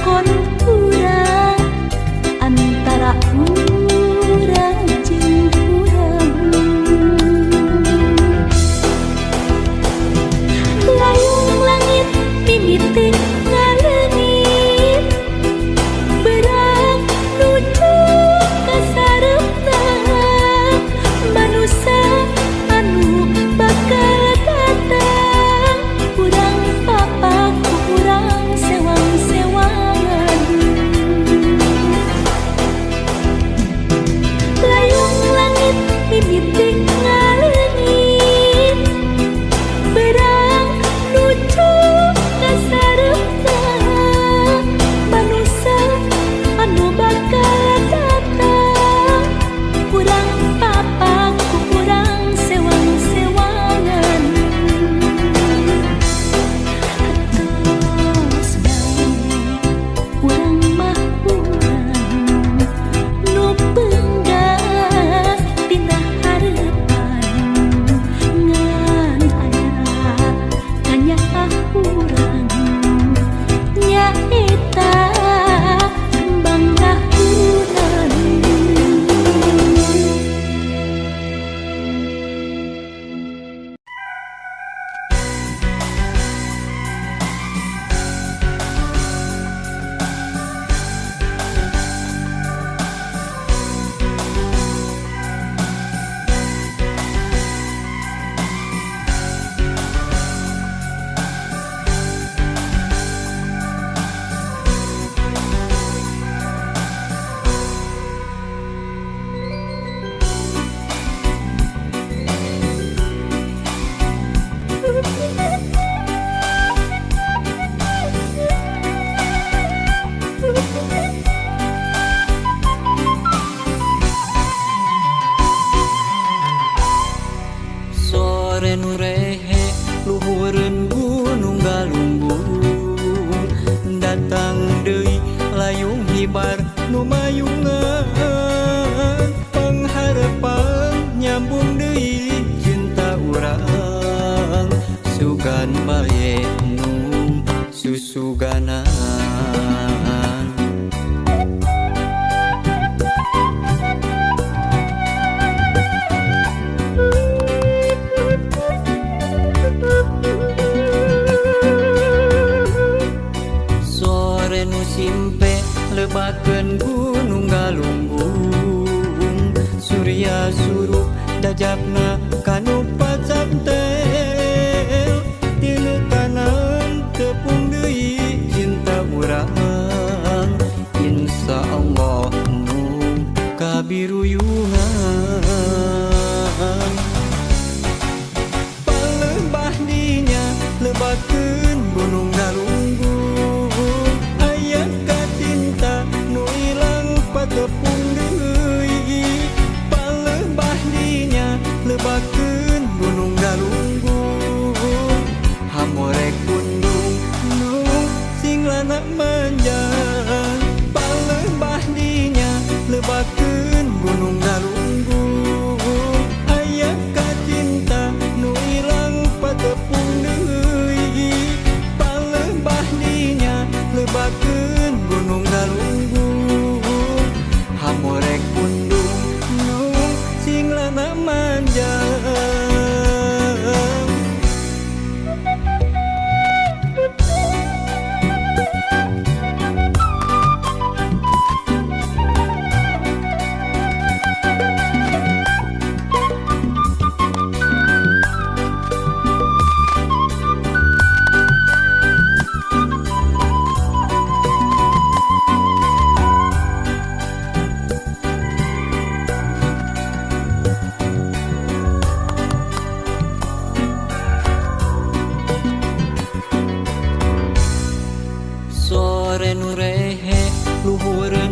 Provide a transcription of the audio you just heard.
Kontura antara urang jeung urang. Layung langit mimiti ngaleungit, berang nuju ka sareupna. Manusa anu bakal datang, urang papak ku urang sewang-sewangan. Layung langit mimiti ngaleungit, berang nuju ka sareupna. Manusa anu bakal datang, urang papak ku urang sewang-sewangan. Atos bae urang mah, urang nu peunggas tina hareupan, ngan aya kanyaah urang nyaeta kembang rahunan. Sore nu rehe luhureun Gunung Galunggung, datang deui layung hibar nu mayungan. Pangharepan nyambung deui cinta urang, sugan bae nu susuganan. Sore nu simpe lebakeun Gunung Galunggung, Surya surup dajapna kanu pacantel. Tinu tanam tepung deui cinta urang, Insya Allah nu kabiruyungan. Palembah dinya lebakeun Gunung Galunggung, aya kacinta nu ilang patepung deui. Palembah dinya lebakeun Gunung Galunggung, hamorek pundung nu sing lana manjang. Palembah dinya lebakeun Gunung Galunggung, aya kacinta nu ilang patepung deui. Palembah dinya lebakeun Gunung Galunggung, hamorek pundung nu sing lana manjang. Sore nu rehe luhureun